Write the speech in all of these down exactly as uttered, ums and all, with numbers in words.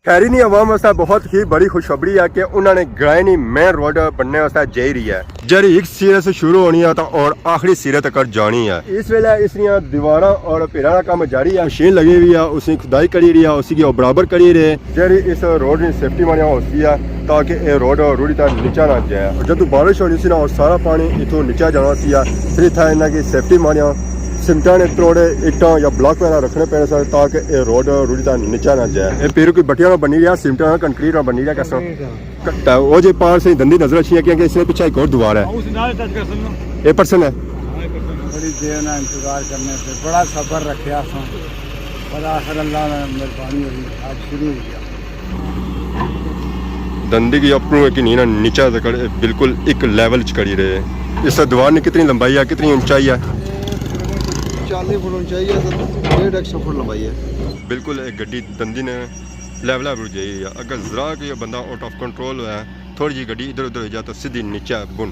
کھیری نی عوام واسطے بہت ہی بڑی خوشخبری ہے کہ انہاں نے گرائیں نی مین روڈ بننے واسطے جائی رہی ہے، جیہڑی ایک سرے سے شروع ہونی ہے تاں اور آخری سرے تک جانی ہے۔ اس ویلے اس نیاں دیواراں اور پیراں نا کم جاری ہے، مشین لگی ہوئی ہے، اس نی کھدائی کری رہی ہے، اس کی او برابر کری رہے، جیہڑی اس روڈ نی سیفٹی مانیاں ہوسی ہے تاکہ اے روڈ روڑی تے نیچا نہ جائے۔ اور جدوں بارش ہونی سی نا، اور سارا پانی اتھوں نیچا جانا سی ہے، پھر اتھا انہاں کی سیفٹی مانیاں سیمنٹاں نے تروڑے، اٹاں یا بلاک وغیرہ رکھنے پینے سن تاکہ اے روڈ روڑی تے نیچا نہ جائے۔ اے پیروں کی بٹیاں نہ بنی رہیا، سیمنٹاں نہ، کنکریٹ نہ بنی رہیا کیسا۔ تے او جے پار سے دندی نظر اچھی ہے، کیونکہ اس نے پچھے ایک اور دیوار ہے۔ اے پرسن ہے۔ بڑی دیر نہ انتظار کرنے سے، بڑا صبر رکھیا سا، پر آخر اللہ نے مہربانی ہوئی، اب شروع ہو گیا۔ دندی کی اپروں ایک نینا نیچا تک بالکل ایک لیول چ کری رہے۔ اس دیوار نے کتنی لمبائی ہے، کتنی اونچائی ہے؟ چالی فٹ اونچائی ہے، ڈیڑھ ایک سو فٹ لمبائی ہے۔ بالکل ایک گڈی دندی نے لیول پر جائی ہے۔ اگر ذرا کہ یہ بندہ آؤٹ آف کنٹرول ہوا ہے، تھوڑی جی گڈی ادھر ادھر ہو جائے تو سیدھی نیچے بن۔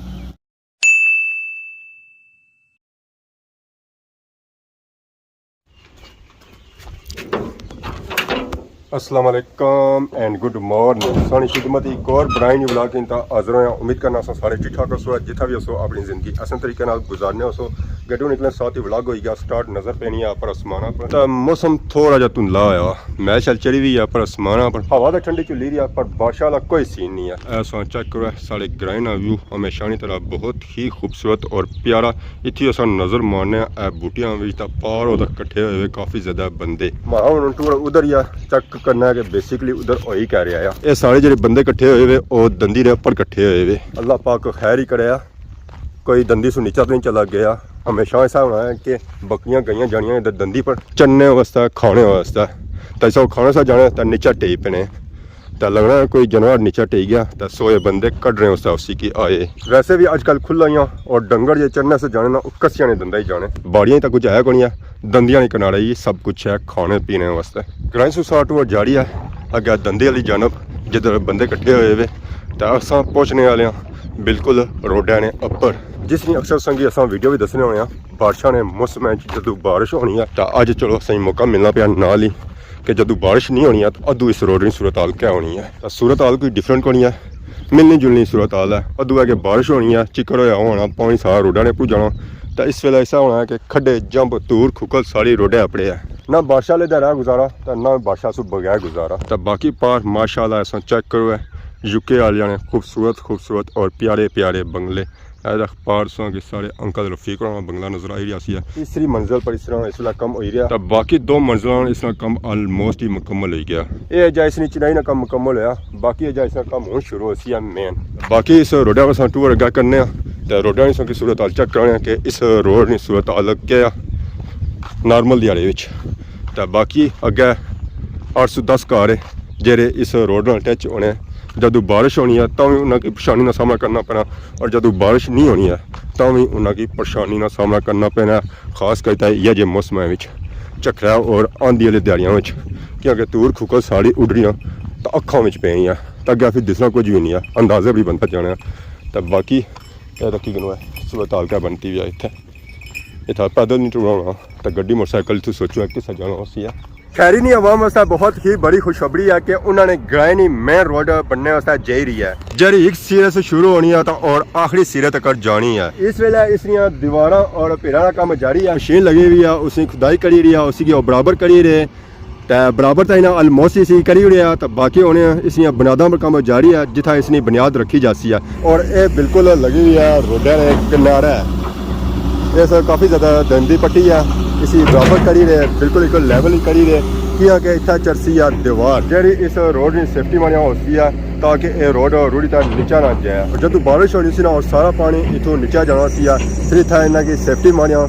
السلام علیکم اینڈ گڈ مارننگ۔ سانی خدمت ایک اور برائے نیو ولاگ انتا حاضر ہویا۔ امید کرنا سا سارے ٹھیک ٹھاک ہو سو، جتھا بھی ہو سو اپنی زندگی احسن طریقے نال گزارنے ہو سو۔ گڈو نکلنے ساتھ ہی ولاگ ہوئی گیا سٹارٹ۔ نظر پینی ہے پر آسمانہ پر، تے موسم تھوڑا جا دھندلا ہویا، میں شل چڑھی ہوئی ہے پر آسمانہ پر ہوا تے ٹھنڈی چلی رہی ہے، پر بارشاں والا کوئی سین نہیں ہے۔ اے سو چیک کرو، ساڑے گرائیں نا ویو ہمیشہ نی طرح بہت ہی خوبصورت اور پیارا۔ اتھی اساں نظر مارنے آں، اے بوٹیاں وچ تاں پار ادھر کٹھے ہوئے ہوئے کافی زیادہ بندے۔ ماڑا ہن ٹور ادھر ہی آ، چیک کرنا ہے کہ بیسیکلی ادھر ہوئی کیا رہیا ہے۔ اے سارے جڑے بندے کٹھے ہوئے ہوئے، او دندی نے اپر کٹھے ہوئے ہوئے۔ اللہ پاک خیر ہی کرے آ، کوئی دندی سو نیچا تو نہیں چلا گیا۔ ہمیشہ ایسا ہونا ہے کہ بکریاں گئیاں جانیاں ادھر دندی پر چننے واسطے، کھانے واسطے، تاں ایسا کھانے سا جانے تاں نیچا ٹیئی پینے۔ تے لگنا ہے کوئی جانور نیچے ٹہی گیا، تے سوئے بندے کڈنے واسطے اسی کی آئے۔ ویسے بھی اج کل کھلا ہی آں، اور ڈنگر جے چرنے سے جانے نا، او کسیاں نے دندے ہی جانے۔ باڑیاں ہی تاں کچھ ہے کونی ہے، دندیاں نے کنارے ہی سب کچھ ہے کھانے پینے واسطے۔ گرائیں سو ساٹو جاڑی ہے اگے دندے والی جانب، جدھر بندے کٹھے ہوئے وے، تے اساں پہنچنے والے ہاں بالکل روڈے نے اپر، جس نے اکثر سنگی اساں ویڈیو بھی دسنے ہونے ہاں۔ بارشاں نے موسم ہے، جدوں بارش ہونی ہے، تے اج چلو اساں موقع ملنا پیا نال ہی کہ جدوں بارش نہیں ہونی ہے، تے ادوں اس روڈ نی صورت حال کیا ہونی ہے۔ تے صورت حال کوئی ڈفرنٹ کونی ہے، ملنی جلنی صورت حال ہے۔ ادوں ہے کہ بارش ہونی ہے، چکر ہویا ہونا، پانی سارا روڈاں نے پجانا۔ تے اس ویلے ایسا ہونا ہے کہ کھڈے، جمپ، تور، کھکل ساری روڈے اپڑے ہے۔ نہ بارشاں والے دا رہا گزارا، تے نہ بارشاں سو بغیر گزارا۔ تے باقی پار ماشاءاللہ ایسا چیک کرو ہے، یو کے آلیاں نے خوبصورت خوبصورت اور پیارے پیارے بنگلے۔ اے دیکھ پار ساں کہ سارے انکل رفیق ہوراں نا بنگلہ نظر آئی رہیا سی ہے۔ تیسری منزل پر اس طرح اس ویلے کم ہوئی رہیا۔ تے باقی دو منزلاں اس طرح کم آلموسٹ ہی مکمل ہوئی گیا۔ اے جا اس نی چنائی نا کم مکمل ہویا، باقی اے جا اس نا کم ہن شروع ہوسی ہے مین۔ باقی اس روڈا پر اساں ٹور اگے کرنے آں تے روڈا نی اساں کی صورت حال چیک کرانے آں کہ اس روڈ نی صورت حال کیا ہے نارمل دیہاڑے وچ۔ تے باقی اگے اٹھ سو دس گھر ہے جیہڑے اس روڈ نال ٹچ ہونے۔ جدوں بارش ہونی ہے تاں وی انہاں کی پریشانی نا سامنا کرنا پینا، اور جدوں بارش نہیں ہونی ہے تاں وی انہاں کی پریشانی نا سامنا کرنا پینا ہے، خاص کر تے ایہہ جے موسماں وچ، جھکھڑا اور آندھی آلی دیہاڑیاں وچ، کیونکہ تور کھکل ساری اڈ رہیاں تاں اکھاں وچ پینیاں، تاں اگے پھر دسنا کچھ وی نہیں ہے، اندازے پر ہی بندہ جانا ہے۔ تاں باقی اے تاں کی گنو ہے، صورت حال کیا بنتی ہوئی ہے اتھے۔ اتھا پیدل نہیں ٹرنا ہونا، تاں گڈی موٹر سائیکل اتھوں سوچو ہے کسا جانا ہوسی ہے۔ کھیری نی عوام واسطے بہت ہی بڑی خوشخبری ہے کہ انہاں نے گرائیں نی مین روڈ بننے واسطے جائی رہی ہے، جیہڑی ایک سرے سے شروع ہونی ہے تاں اور آخری سرے تک جانی ہے۔ اس ویلے اس نیاں دیواراں اور پیراں نا کم جاری ہے، مشین لگی ہوئی ہے، اس نی کھدائی کری رہی ہے، اسی کی او برابر کری رہے۔ تے برابر تاں انہاں آلموسٹ اسی کری اڑیا، تے باقی ہن اس نیاں بنیاداں پر کم جاری ہے، جتھاں اس نی بنیاد رکھی جاسی ہے۔ اور اے بالکل لگی ہوئی ہے روڈے نے کنارے۔ اس کافی زیادہ دندی پٹی ہے، اسی برابر کری رہے، بالکل ایک لیول ہی کری رہے، کیاں کہ اتھا چرسی ہے دیوار، جیہڑی اس روڈ نی سیفٹی مانیاں ہوسی ہے، تاکہ اے روڈ روڑی تے نیچا نہ جائے۔ اور جدوں بارش ہونی سی نا، اور سارا پانی اتھوں نیچا جانا سی ہے، پھر اتھا انہاں کی سیفٹی مانیاں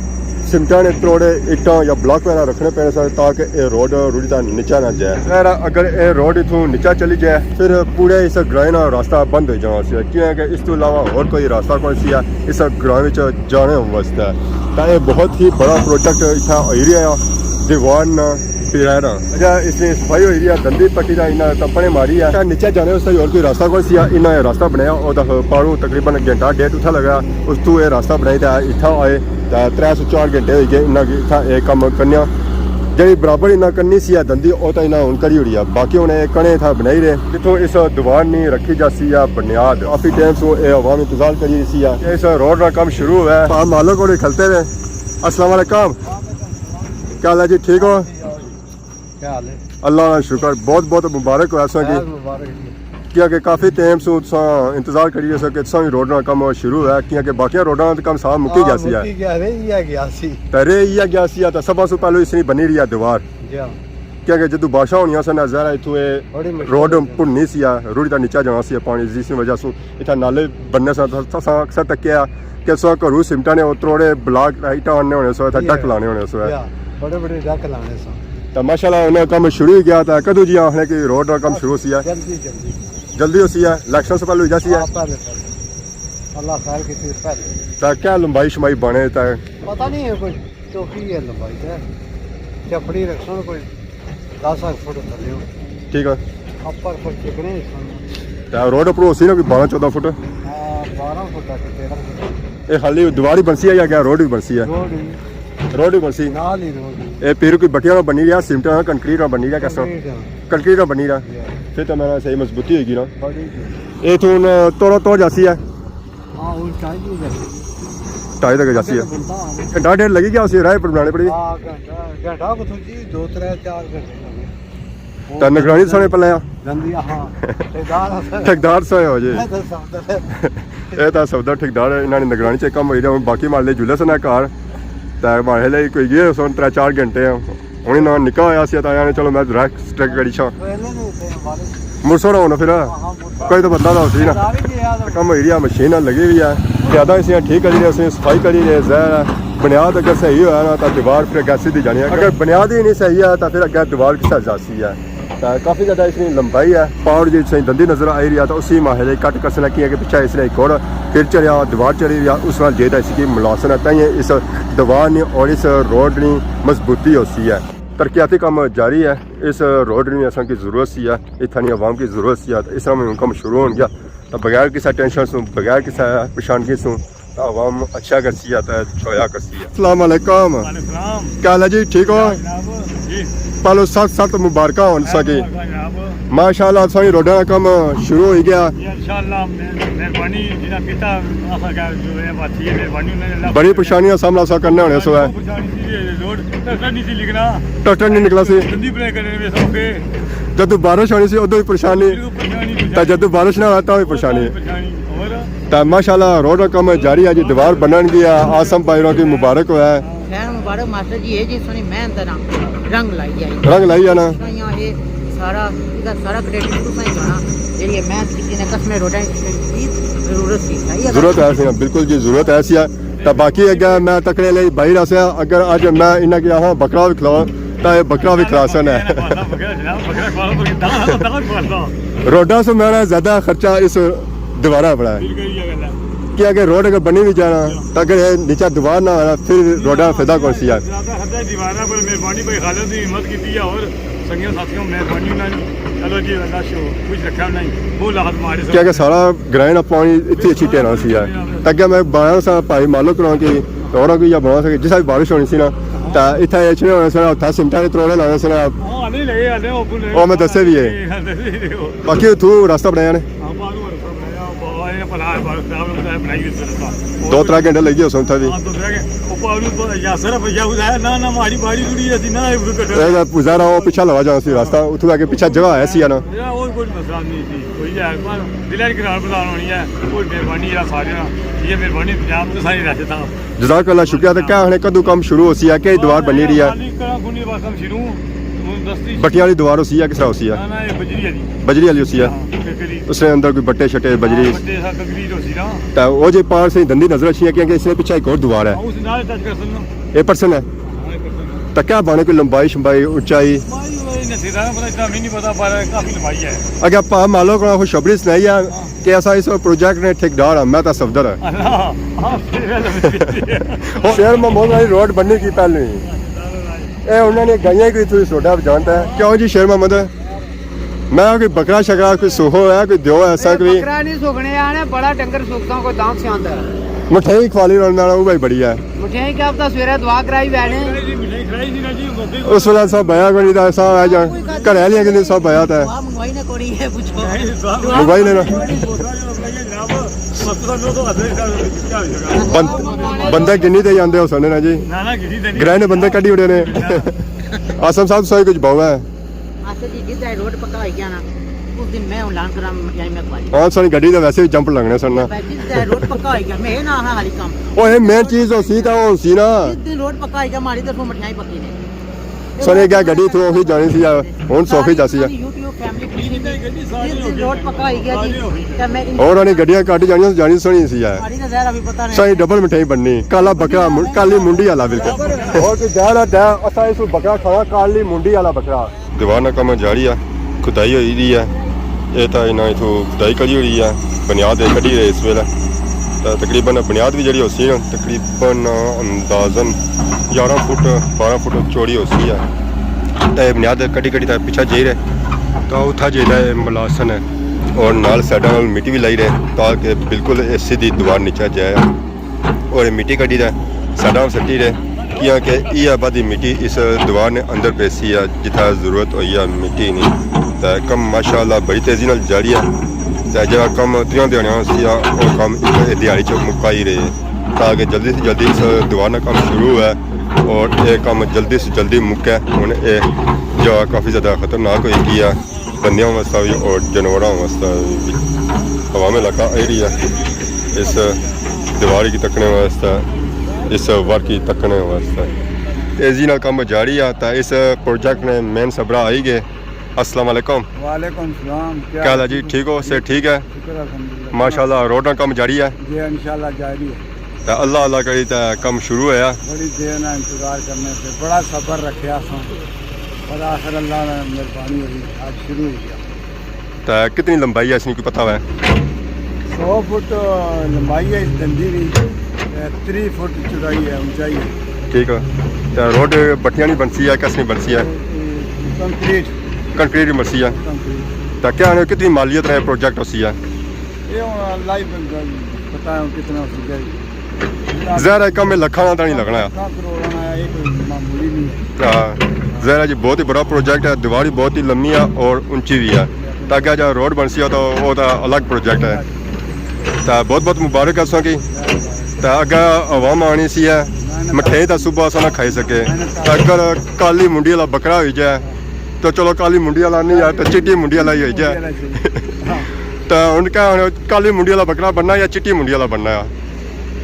سیمنٹاں نے تروڑے، اٹاں یا بلاک وغیرہ رکھنے پینے سن تاکہ اے روڈ روڑی تے نیچا نہ جائے۔ خیر، اگر اے روڈ اتھوں نیچا چلی جائے، پھر پورے اس گرائیں نا راستہ بند ہوئی جانا سی، کیونکہ اس تو علاوہ ہور کوئی راستہ کوئی سی ہے اس گرائیں وچ جانے واسطے۔ تاں اے بہت ہی بڑا پروجیکٹ اتھا ہوئی رہیا ہے، دیوار نا پیرا نا۔ اچھا، اس نے صفائی ہوئی رہی ہے، دندی پٹی دا انہاں کمپنی ماری ہے۔ تاں نیچے جانے واسطے ہور کوئی راستہ کوئی سی ہے، انہاں اے راستہ بنایا، او دا پاروں تقریباً گھنٹہ ڈیڑھ اتھا لگا، اس تو اے راستہ بنائی تے اتھا آئے۔ تے ترے سو چار گھنٹے ہوئی گئے انہاں کی اتھا اے کم کرنیاں۔ جیڑی برابر انہاں کرنی سی ہے دندی، او تاں انہاں ہن کری ہوڑی ہے۔ باقی ہن اے کنے تھا بنائی رہے، جتھوں اس دیوار نی رکھی جاسی ہے بنیاد۔ کافی ٹائم سوں اے عوام انتظار کری رہی سی ہے۔ اس روڈ نا کم شروع ہوا ہے۔ پا مالک ہوڑے کھلتے ہوئے۔ السلام علیکم۔ کیا حال ہے جی؟ ٹھیک ہو؟ کیا حال ہے؟ اللہ کا شکر، بہت بہت مبارک ہو ایسا کی۔ خیر مبارک جی۔ کیا کہ کافی ٹائم سوں تساں انتظار کری رہے سو کہ تساں بھی روڈ نا کم شروع ہوا ہے، کیا کہ باقی روڈاں تے کم سارا مکی ہاں، گیا سی ہے۔ مکی گیا، رہ ہی گیا سی۔ تے رہ ہی گیا سی، تے سب سوں پہلو اس نی بنی رہی ہے دیوار۔ جی ہاں۔ کیا کہ جدوں بارشاں ہونیاں سن، ظاہر ہے اتھوں اے بڑی مشکل روڈ ہوئی ہے۔ پھڑنی سی ہے، روڑی تے نیچا جانا سی ہے پانی، جس وجہ سوں اتھا نالے بننے سن۔ تساں اکثر تکیا کہ سو گھروں سیمٹاں نے او تروڑے بلاک اٹاں آننے ہونے سو، اتھا جی ڈک ہاں۔ لانے ہونے سو۔ جی ہاں، بڑے بڑے ڈک لانے سن۔ تے ماشاءاللہ انہاں کم شروع ہی کیا، تے کدوں جی آخنے کہ روڈ نا کم شروع سی ہے؟ جلدی، جلدی۔ جلدی ہو سی ہے، الیکشن سے پہلے ہو جا سی ہے؟ ہاں، پہلے، پہلے۔ اللہ خیر کیتی پہلے۔ تے کیا لمبائی شمائی بنے تے؟ پتہ نہیں ہے کوئی۔ چوکی ہے لمبائی تے۔ چپڑی رکھسن کوئی دس اک فٹ تھلے ہو۔ ٹھیک ہے۔ اپر فٹ چکنے ہی سن۔ تے روڈ اپر ہو سی نا کوئی بارہ چودہ فٹ؟ ہاں، بارہ فٹ تک، تیرہ فٹ۔ اے خالی دیوار ہی بنسی ہے یا کیا روڈ بھی بنسی ہے؟ روڈ ہی۔ روڈ بھی بنسی؟ نال ہی روڈ ہی۔ اے پھر کوئی بٹیاں نال بنی رہیا، سیمنٹ نال، کنکریٹ نال بنی رہیا، کیسا؟ کنکریٹ نال۔ کنکریٹ نال بنی رہیا؟ جی۔ پھر تو میرا صحیح مضبوطی ہوئی گی نا۔ بڑی جی۔ اے تو ہن توڑا توڑ جاسی ہے؟ ہاں، ہن ٹائی نہیں جاسی۔ ٹائی تک جاسی ہے۔ گھنٹہ آ گیا۔ گھنٹہ ڈیڑھ لگی گیا اسی راہ پر بنانے پڑی۔ ہاں، گھنٹہ، گھنٹہ کو تھو جی، دو، ترے، چار گھنٹے لگے۔ تے نگرانی سنے پلے آ؟ گندی، ہاں۔ ٹھیکدار آ سر۔ ٹھیکدار سنے ہو جی۔ میں تو سب تو اے تاں سودا ٹھیکدار ہے، انہاں نے نگرانی چ کم ہوئی رہیا، باقی مالے جلے سنے گھر۔ تے مالے لئی کوئی گئے سن ترے چار گھنٹے۔ ہن انہاں نکا ہویا سی تاں آنے چلو میں ریسٹ کری چھاں۔ مرسو رہو نا پھر۔ کوئی تو بندہ نہ ہوسی نا۔ کم ہوئی رہیا، مشین لگی ہوئی ہے۔ زیادہ اس ٹھیک کری رہے، اس صفائی کری رہے، ظاہر ہے۔ بنیاد اگر صحیح ہویا نا تاں دیوار پھر اگے سیدھی جانی ہے۔ اگر بنیاد ہی نہیں صحیح ہے تاں پھر اگے دیوار کس طرح جاسی ہے؟ تاں کافی زیادہ اس نی لمبائی ہے۔ پاور جی صحیح دندی نظر آئی رہی ہے تاں اسی ماہلے کٹ کرسنا کی ہے کہ پچھے اس نے ایک اور پھر چڑھیا، دیوار چڑھی رہیا، اس نال جے تاں اس کی ملاسن ہے، تاں یہ اس دیوار نی اور اس روڈ نی مضبوطی ہوسی ہے۔ ترقیاتی کم جاری ہے۔ اس روڈ نی اساں کی ضرورت سی ہے، اتھاں نی عوام کی ضرورت سی ہے، تے اس طرح میں کم شروع ہون گیا۔ تے بغیر کسے ٹینشن سوں، بغیر کسے پریشانگی سوں، تے عوام اچھا کرسی ہے تے چھویا کرسی ہے۔ السلام علیکم۔ وعلیکم السلام۔ کیا حال ہے جی؟ ٹھیک ہو؟ جناب۔ جی۔ پہلو سخت سخت مبارکاں ہون سا کی۔ مبارکاں جناب۔ ماشاءاللہ، ساڑی روڈاں نا کم شروع ہوئی گیا۔ جی، انشاءاللہ، مہر-، مہربانی، جنہاں کیتا، آساں کیا جو ہے، بات یہ مہربانی انہاں نے اللہ بڑی پریشانی نا سامنا سا کرنا ہونے سو ہے۔ پریشانی سی، یہ روڈ ٹریکٹر نہیں سی نکلنا۔ ٹریکٹر نہیں نکلا سی۔ گندی بنائی کرنے میں سوکھے۔ جدوں بارش ہونی سی، ادوں ہی پریشانی۔ ادوں پریشانی، تے جدوں بارش نہ ہوئے، تاں بھی پریشانی۔ پریشانی۔ اور؟ تے ماشاءاللہ، روڈ نا کم جاری ہے جی، دیوار بنن گیا، آسم بھائی ہوراں کی مبارک ہویا ہے۔ خیر مبارک ماسٹر جی، اے جی سونی محنت نا رنگ لائی ہے۔ رنگ لائی ہے نا۔ اے سارا، اے سارا کریڈٹ تساں ہی جانا۔ جیڑی اے محنت کیتی نے، قسمیں روڈاں کی ضرورت سی، صحیح ہے؟ ضرورت ہے سی نا، بالکل جی، ضرورت ہے سی۔ تے باقی اگے میں تکڑے لئی باہر آسے، اگر اج میں انہاں کی آخاں بکرا بھی کھلاؤ، تاں اے بکرا بھی کھلاسن ہے۔ بکرا کھلاؤ، بکرا کھلاؤ، بکرا کھلاؤ۔ روڈاں سے میرا زیادہ خرچہ اس دیوارہ پڑا ہے۔ بالکل یہ گل ہے۔ کیا کہ روڈ اگر بنی بھی جانا، تاں اگر یہ نیچا دیوار نہ ہونا، پھر روڈاں فائدہ کون سی ہے؟ زیادہ خرچہ دیوارہ پر، مہربانی بھائی خالد دی ہمت کیتی ہے، اور سنگیاں ساتھیاں مہربانی انہاں دی۔ چلو جی، اللہ شو خوش رکھے انہاں دی۔ بہت لاحت مارے سن۔ کیا کہ سارا گرائیں نا پانی اتھی اچھی ٹھیرا سی ہے۔ تاکہ میں باراں سا بھائی مالک ہوراں کی، ہوراں کی یا بنا سکے، جس طرح بارش ہونی سی نا، تاں اتھا اچھنے ہونے سن، اتھا سمٹا کے تروڑے لانے سن۔ ہاں، نہیں لگے، آنے او بولے۔ او میں دسے بھی ہے۔ ہاں، دسے بھی ہے۔ باقی اتھوں راستہ بنایا نے۔ ہاں، باہروں راستہ بنایا، بابا نے بنایا، بابا نے بنایا اس طرح۔ دو ترے گھنٹے لگی اس اتھا بھی۔ ہاں، دو ترے گھنٹے۔ او پاور یا سر یا خدا ہے، نہ، نہ، ماڑی باڑی جڑی ہے، نہ، اے گزارا او پچھا لگا جانا سی راستہ، اتھوں آ کے پچھا جگہ ہے سی نا۔ میرا اور کوئی مسئلہ نہیں سی، کوئی ہے، پر دل کی رال پردان ہونی ہے، کوئی مہربانی ہے سارے نا، یہ مہربانی پنجاب تو ساری رہتے تھا۔ جزاک اللہ، شکریہ۔ تے کیا آخنے، کدوں کم شروع ہو سی ہے، کیا دیوار بنی رہی ہے؟ خالی کہاں کھنی بس کم شروع، ہن دستی بٹیاں والی دیوار ہو سی ہے، کس طرح ہو سی ہے؟ نہ، نہ، یہ بجری والی۔ بجری والی ہو سی ہے۔ ہاں، ککری۔ اس نے اندر کوئی بٹے شٹے، بجری۔ ہاں، بٹے سا ککری جو سی نا۔ تے او جے پار سے دندی نظر اچھی ہے، کیونکہ اس نے پچھے ایک اور دیوار ہے۔ ہاں، اس نال ٹچ کر سن۔ اے پرسن ہے؟ ہاں، اے پرسن ہے۔ تے کیا بانے کوئی لمبائی شمبائی، اونچائی؟ لمبائی وہ نہیں سی، پتہ اتنا بھی نہیں پتہ، پر کافی لمبائی ہے۔ اگر پا مالو کو خوشخبری سنائی ہے، ہاں۔ کہ اساں اس پروجیکٹ نے ٹھیکیدار ہاں، میں تاں صفدر ہاں۔ اللہ، ہاں، پھر شیر محمد والی روڈ بننی کی پہلے ہی۔ اے انہاں نے گائیاں کی تھوڑی سوڈا جانتا ہے۔ کیوں جی شیر محمد؟ میں کوئی بکرا شکرا کوئی سوہو ہے، کوئی دیو ہے، ایسا اے کوئی بکرا نہیں سوکھنے آنے، بڑا ڈنگر سوکھتا کوئی دانت سے آندا ہے۔ مٹھائی کھوالی رول میں وہ بھائی بڑی ہے۔ مٹھائی کیا پتہ سویرے دعا کرائی بیٹھے۔ اس ویلے سب بیا کوئی نہیں تھا، سب آ جان۔ گھر آلیاں کے لیے سب بیا تھا۔ دعا منگوائی نے کوئی ہے، پوچھو۔ منگوائی لینا۔ بند-، بندے گنی تے جاندے ہو سنے نا جی۔ گرہ نے بندے کڈی اڑے نے۔ آصف صاحب، سوئی کچھ بہو ہے۔ آصف جی، جس دا روڈ پکا ہوئی گیا نا، اس دن میں اعلان کراں مٹھائی میں کھوائی۔ ہاں، ساری گڈی دا ویسے ہی جمپ لگنے سن نا۔ بھائی، جس دا روڈ پکا ہوئی گیا، میں نہ آخاں والی کام۔ او، اے مین چیز ہو سی تاں ہو سی نا۔ جس دن روڈ پکا ہوئی گیا، ماڑی طرفوں مٹھائی پکی نے۔ سر، یہ کیا گڈی تھرو آفس جانی سی یا ہن سوفی جاسی ہے؟ یوٹیوب فیملی پوری تھی۔ جس دن روڈ پکا ہوئی گیا جی، تے میں اور انہیں گڈیاں کٹ جانیاں، جانی سونی سی ہے۔ ساری ڈبل مٹھائی بننی، کالا بکرا، من-، کالی منڈی والا بالکل۔ اور کوئی ظاہر ہے، اساں اس بکرا کھانا، کالی منڈی والا بکرا۔ دیوار نا کم جاری ہے، کھدائی ہوئی دی ہے۔ اے تاں انہاں اتھوں کھدائی کری ہوئی ہے، بنیاد اے کڈی رہے اس ویلے۔ تاں تقریباً بنیاد بھی جڑی ہوسی نا، تقریباً اندازاً گیارہ فٹ، بارہ فٹ چوڑی ہوسی ہے۔ تاں اے بنیاد کڈی کڈی تاں پچھا جائی رہے، تاں اتھا جائی رہے ملاسن ہے، اور نال سائیڈاں نال مٹی بھی لائی رہے، تاکہ بالکل اے سیدھی دیوار نیچے جائے۔ اور یہ مٹی کڈی دے سائیڈاں سٹی رہے، کیاں کہ یہ آبادی مٹی اس دیوار نے اندر پیسی ہے، جتھا ضرورت ہوئی ہے مٹی نہیں۔ تے کم ماشاءاللہ بڑی تیزی نال جاری ہے۔ تے جڑا کم تریاں دیہاڑیاں سی، او کم ایک دیہاڑی چ مکائی رہے، تاکہ جلدی سے جلدی اس دیوار نا کم شروع ہے اور یہ کم جلدی سے جلدی مکے۔ ہن یہ جگہ کافی زیادہ خطرناک ہوئی گئی ہے۔ بندیاں واسطے بھی اور جانوراں واسطے بھی۔ عوام علاقہ آئی رہی ہے اس دیوار کی تکنے واسطے، اس ورک کی تکنے واسطے۔ تیزی نال کم جاری ہے، تے اس پروجیکٹ نے مین سربراہ آئی گئے۔ السلام علیکم۔ وعلیکم السلام۔ کیا حال ہے جی؟ ٹھیک ہو؟ صحت ٹھیک ہے؟ شکر الحمدللہ۔ ماشاءاللہ، روڈ نا کم جاری ہے؟ جی انشاءاللہ جاری ہے۔ تے اللہ اللہ کری تے کم شروع ہویا۔ بڑی دیر نا انتظار کرنے سے، بڑا صبر رکھیا ساں، پر آخر اللہ نے مہربانی ہوئی، آج شروع ہو گیا۔ تے کتنی لمبائی ہے اس کی، کوئی پتہ ہے؟ سو فٹ لمبائی ہے اس ڈنڈی کی، تے تری فٹ چوڑائی ہے، اونچائی ہے۔ ٹھیک ہے۔ تے روڈ بٹیاں نہیں بنسی ہے، کس نہیں بنسی ہے؟ کنکریٹ۔ کنکریٹ ہی بنسی ہے۔ کنکریٹ۔ تے کیا آنے کتنی مالیت نے پروجیکٹ ہوسی ہے؟ یہ ہن اللہ ہی پتہ ہے کتنا ہوسی جائے۔ ظاہر ہے کم لکھاں نا تاں نہیں لگنا۔ لکھاں کروڑاں نا، یہ کوئی معمولی نہیں ہے۔ ہاں، ظاہر ہے جی، بہت ہی بڑا پروجیکٹ ہے، دیوار بھی بہت ہی لمبی ہے اور اونچی بھی ہے۔ تاکہ جا روڈ بنسی ہو تو وہ تو الگ پروجیکٹ ہے۔ تو بہت بہت مبارک ہے اساں کی۔ تو اگے عوام آنی سی ہے، مٹھائی تو صبح اساں نہ کھائی سکے۔ تو اگر کالی منڈی والا بکرا ہوئی جائے، تو چلو کالی منڈی والا نہیں یار، تو چٹی منڈی والا ہی ہوئی جائے۔ تو ہن کیا ہن کالی منڈی والا بکرا بننا یا چٹی منڈی والا بننا ہے؟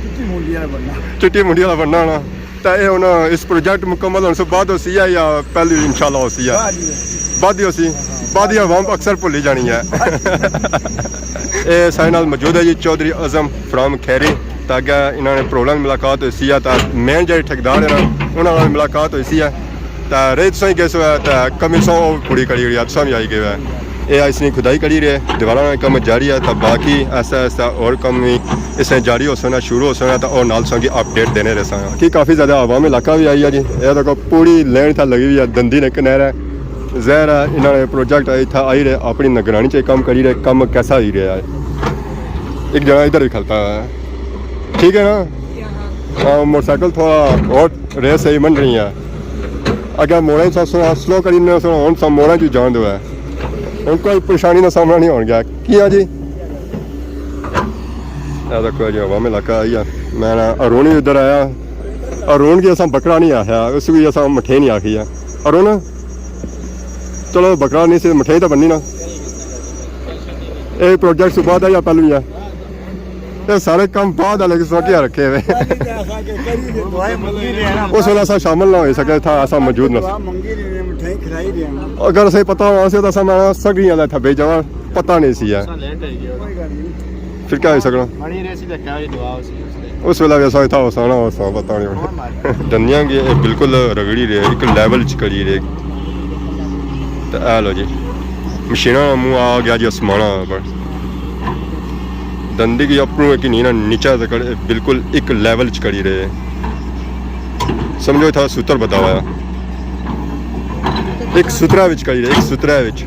چٹی منڈی والا بننا۔ چٹی منڈی والا بننا ہونا۔ تے اے ہن اس پروجیکٹ مکمل ہونے سے بعد ہوسی ہے یا پہلی انشاءاللہ ہوسی ہے؟ بعد ہی ہوسی۔ بعد ہی ہوسی۔ ہاں، ہاں۔ بعد ہی عوام اکثر بھلی جانی ہے۔ اے ساڑے نال موجود ہے جی چوہدری اعظم فرام کھیری۔ تے اگے انہاں نے پروگرام ملاقات ہوسی ہے، تے مین جیہڑے ٹھیکیدار ہیں نا، انہاں نال ملاقات ہوسی ہے۔ تے رہی تساں ہی گئے سو ہے، تے کمی سو او کڑی کڑی ہوئی ہے، تساں بھی آئی گئے ہو ہے۔ اے اس نی کھدائی کری رہے، دیواراں نا کم جاری ہے، تے باقی ایسا ایسا اور کم بھی اس نے جاری ہو سکنا، شروع ہو سکنا، تے اور نال تساں کی اپڈیٹ دینے رہساں۔ کہ کافی زیادہ عوام علاقہ بھی آئی ہے جی۔ اے دیکھو پوری لین اتھا لگی ہوئی ہے، دندی نے کنارے۔ ظاہر ہے انہاں نے پروجیکٹ اتھا آئی رہے، اپنی نگرانی چ کم کری رہے، کم کیسا ہوئی رہا ہے۔ ایک جنا ادھر ہی کھلتا ہے۔ ٹھیک ہے نا؟ ہاں، موٹر سائیکل تھوڑا اور ریس صحیح بن رہی ہے۔ اگر موڑاں چ سو سلو کری نے سو، ہن سب موڑاں چ جان دو ہے۔ ہن کوئی پریشانی نا سامنا نہیں ہون گیا۔ کیا جی؟ اے دیکھو جی، عوام علاقہ آئی ہے۔ میں نا ارون ہی ادھر آیا۔ ارون کی اساں بکرا نہیں آخیا، اس کی اساں مٹھے نہیں آخی ہے۔ ارون، چلو بکرا نہیں سی، مٹھے تو بننی نا۔ اے پروجیکٹ سے بعد ہے یا پہلو ہی ہے؟ اے سارے کم بعد والے کس وقت رکھے ہوئے۔ اس ویلے اساں شامل نہ ہوئی سکے، تھا اساں موجود نہ۔ اگر اسے پتہ ہونا سی تو اساں میں سگڑیاں دا تھبے جانا، پتہ نہیں سی ہے۔ پھر کیا ہوئی سکنا؟ اس ویلے بھی اساں اتھا ہوساں نہ ہوساں، پتہ نہیں ہونا۔ دندیاں کی اے بالکل رگڑی رہے، ایک لیول چ کری رہے۔ تے اے لو جی، مشیناں نا منہ آ گیا جی آسماناں پر۔ دندی کی اپروں ایک نینا نیچا تک بالکل ایک لیول چ کری رہے۔ سمجھو اتھا ستر بتا ہوا۔ ایک سترا وچ کری رہے، ایک سترا وچ۔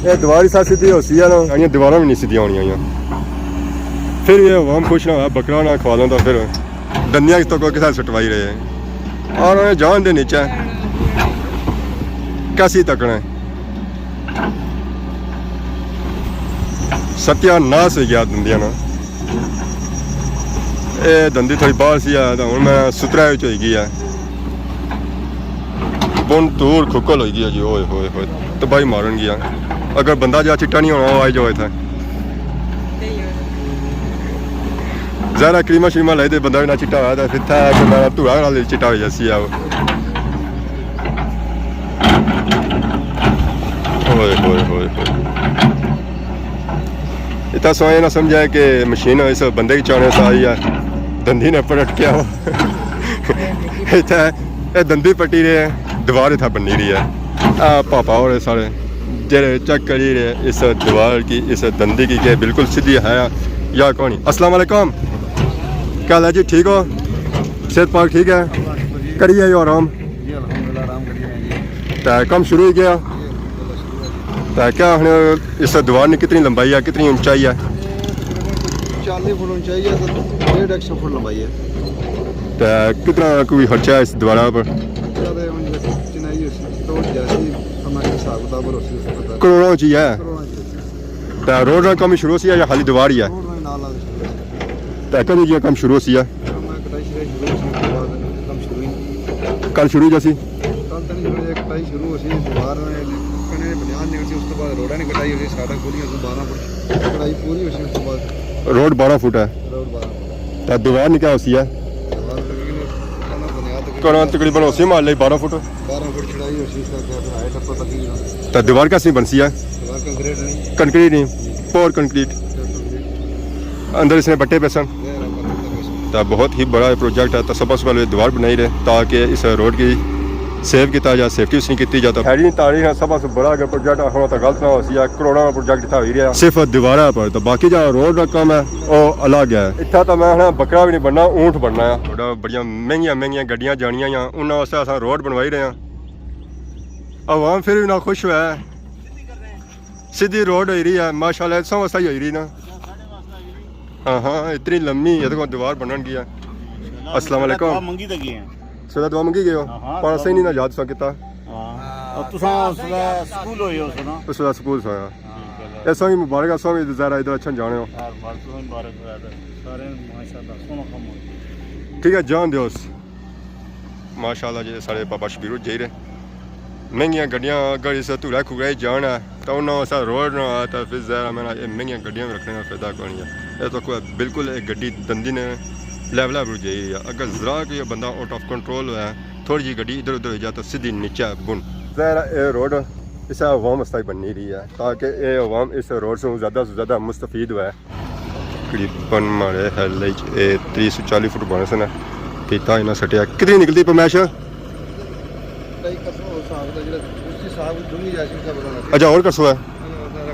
اے دیوار ہی سا سیدھی ہوسی ہے نا، ساڑیاں دیواراں بھی نہیں سیدھیاں ہونیاں ہوئیاں۔ پھر یہ عوام خوش نہ ہوا، بکرا نہ کھوا دوں تو پھر دندیاں تو کوئی کسا سٹوائی رہے۔ اور انہیں جان دے نیچے کیسی تکنا ہے؟ ستیہ ناس ہوئی گیا دندیاں نا۔ اے دندی تھوڑی باہر سی آیا تھا، ہن میں سترا وچ ہوئی گیا۔ بن تور کھکل ہوئی گیا جی، اوئے ہوئے ہوئے، تباہی مارن گیا۔ اگر بندہ جا چٹا نہیں ہونا، وہ آئی جاؤ اتھا۔ ظاہر ہے کریمہ شریمہ لائی دے، بندہ بھی نہ چٹا ہویا تھا، پھر تھا کہ میرا دھوڑا نال چٹا ہو جاسی ہے وہ۔ ہوئے ہوئے ہوئے ہوئے۔ اتنا سو یہ نہ سمجھا کہ مشین اس بندے کی چانے سا آئی ہے، دندی نے پلٹ کیا ہوا۔ اتھا اے دندی پٹی رہے ہیں، دیوار اتھا بنی رہی ہے۔ آ پاپا اور سارے جڑے چیک کری رہے اس دیوار کی، اس دندی کی کہ بالکل سیدھی ہے یا کون۔ السلام علیکم، کیا حال ہے جی؟ ٹھیک ہو؟ صحت پاک ٹھیک ہے؟ کریے یو آرام؟ جی الحمدللہ، آرام کریے ہیں جی۔ تے کم شروع ہو گیا؟ جی الحمدللہ، شروع ہے جی۔ تے کیا ہن اس دیوار نے کتنی لمبائی ہے، کتنی اونچائی ہے؟ چالی فٹ اونچائی ہے تے ڈیڑھ ایک سو فٹ لمبائی ہے۔ تے کتنا کوئی خرچہ ہے اس دیوارا پر؟ خرچہ تے ہن چنائی ہوسی، توڑ جاسی، ہمارے حساب کتاب پر ہوسی، اس کو پتہ۔ کروڑاں چ ہی ہے؟ کروڑاں چ۔ تے روڈ نا کم شروع ہوسی یا خالی دیوار ہی ہے؟ روڈ نا نال نال شروع ہوسی۔ تے کدوں کیا کم شروع ہوسی ہے؟ کم کٹائی شروع ہوسی، اس کے بعد کم شروع ہی نہیں۔ کل شروع ہو جاسی؟ کل تے نہیں شروع، ایک کٹائی شروع ہوسی، دیوار نے کنے بنیاد نہیں ہوسی، اس کے بعد روڈاں نے کٹائی ہوسی، ساڈا کھولی ہوسی بارہ فٹ، کٹائی پوری ہوسی، اس کے بعد روڈ بارہ فٹ ہے۔ روڈ بارہ فٹ۔ تے دیوار نکا ہوسی ہے؟ دیوار تقریباً، بنیاد تقریباً، کنا تقریباً ہوسی محلے بارہ فٹ۔ بارہ فٹ چڑھائی ہوسی، اس طرح پھر ہائٹ اپر تک ہی۔ تے دیوار کیسی بنسی ہے؟ دیوار کنکریٹ نہیں۔ کنکریٹ نہیں، جی۔ پور کنکریٹ۔ پور کنکریٹ۔ اندر اس نے بٹے پیسن۔ یہ رنگ بٹے پیسن۔ تے بہت ہی بڑا پروجیکٹ ہے، تے سب سے پہلے دیوار بنائی رہے تاکہ اس روڈ کی سیو کیتا جا، سیفٹی اس نے کیتی جا۔ تے خیری تاریخ ہے، سب سے بڑا اگر پروجیکٹ ہو تو غلط نہ ہو سی، کروڑاں کا پروجیکٹ اتھا ہوئی رہا۔ صرف دیوارہ پر، تو باقی جو روڈ کا کام ہے، وہ الگ ہے۔ اتھا تو میں نا بکرا بھی نہیں بننا، اونٹ بننا ہے۔ بڑا، بڑیاں مہنگیاں مہنگیاں گڈیاں جانیاں یا، انہاں واسطے اساں روڈ بنوائی رہے ہیں۔ عوام پھر بھی نہ خوش ہوا ہے۔ سیدھی روڈ ہوئی رہی ہے، ماشاءاللہ، سو واسطے ہی ہوئی رہی نا۔ ہاں ہاں، اتنی لمبی، یہ دیکھو دیوار بنن گیا۔ السلام علیکم۔ دعا منگی تے گئے ہیں۔ سویرے دعا منگی گئے ہو؟ ہاں ہاں، پانا دعا صحیح نہیں نہ منگی۔ یاد سو کیتا۔ ہاں۔ اور تساں اس ویلے سکول ہوئے ہو سو نا؟ اس ویلے سکول سو آیا۔ ٹھیک ہے۔ اے سویں مبارک، سویں زہرا ادھر اچھا جانے ہو۔ یار، بس تساں مبارک ہوا تے سارے ماشاءاللہ سوہنا کم ہو۔ ٹھیک ہے، جان دیو اس۔ ماشاءاللہ جی، سارے بابا شبیر جائی رہے۔ مہنگیاں گڈیاں اگر اس دھوڑے کھوڑے جان ہے، تو انہاں واسطے روڈ نہ ہویا، تو پھر ظاہر ہے میں نا، یہ مہنگیاں گڈیاں بھی رکھنے کا فائدہ کوئی نہیں ہے۔ یہ تو کوئی بالکل ایک گڈی دندی نے لیول پر جائی رہی ہے۔ اگر ذرا کوئی بندہ آؤٹ آف کنٹرول ہوا ہے، تھوڑی جی گڈی ادھر ادھر ہو جائے تو سیدھی نیچے بن۔ ظاہر ہے یہ روڈ اس عوام واسطے ہی بننی رہی ہے، تاکہ یہ عوام اس روڈ سے زیادہ سے زیادہ مستفید ہوا ہے۔ تقریباً ماڑے خیال وچ اے تریہہ سو چالی فٹ بنے سن۔ کیتا انہاں سٹیا۔ کتنی نکلدی پمائش؟ اچھا، اور کرسو ہے؟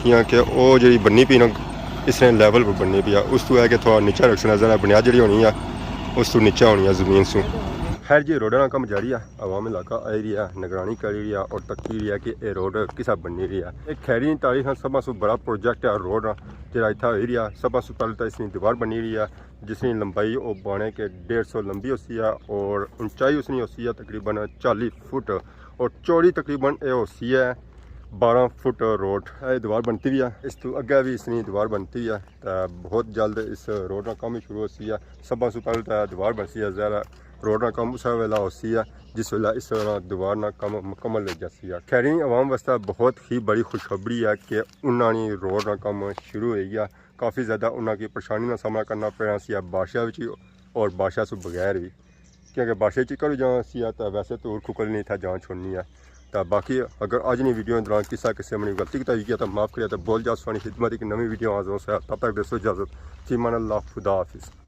کیاں کہ او جڑی بننی پئی نا، اس نے لیول پر بننی پئی ہے۔ اس تو ہے کہ تھوڑا نیچا رکھسنا، ذرا بنیاد جڑی ہونی ہے، اس تو نیچا ہونی ہے زمین سوں۔ خیر جی، روڈاں نا کم جاری ہے، عوام علاقہ آئی رہی ہے، نگرانی کری رہی ہے اور تکی رہی ہے کہ اے روڈ کسا بننی رہی ہے۔ اے خیری تاریخ نا سب سوں بڑا پروجیکٹ ہے روڈ نا۔ جڑا اتھا ہوئی رہیا، سب سوں پہلے تاں اس نی دیوار بنی رہی ہے، جس نی لمبائی او بانے کے ڈیڑھ سو لمبی ہوسی ہے اور اونچائی اس نی ہوسی ہے تقریباً چالی فٹ اور چوڑی تقریباً اے ہوسی ہے بارہ فٹ۔ روڈ اے دیوار بنتی وی ہے، اس تو اگے وی اس نی دیوار بنتی وی ہے۔ تے بہت جلد اس روڈ نا کم وی شروع ہوسی ہے۔ سب سوں پہلے تاں دیوار بنسی ہے، ظاہر ہے روڈ نا کم اسے ویلے ہوسی ہے جس ویلے اس نا دیوار نا کم مکمل ہو جاسی ہے۔ خیرین عوام واسطے بہت ہی بڑی خوشخبری ہے کہ انہاں نی روڈ نا کم شروع ہوئی گیا۔ کافی زیادہ انہاں کی پریشانی نا سامنا کرنا پینا سی بارشاں وچ اور بارشاں سوں بغیر وی، کیونکہ بارشاں وچ کرو جانا سی تاں ویسے تو کھکل نہیں تھا جان چھوڑنی ہے۔ تاں باقی اگر اج نی ویڈیو دوران کسا قسم نی غلطی کیتا ہوئی گیا تاں معاف کریا، تاں بول جا سوانی خدمت ایک نویں ویڈیو حاضر ہو سا، تب تک دیسو اجازت، فی امان اللہ، خدا حافظ۔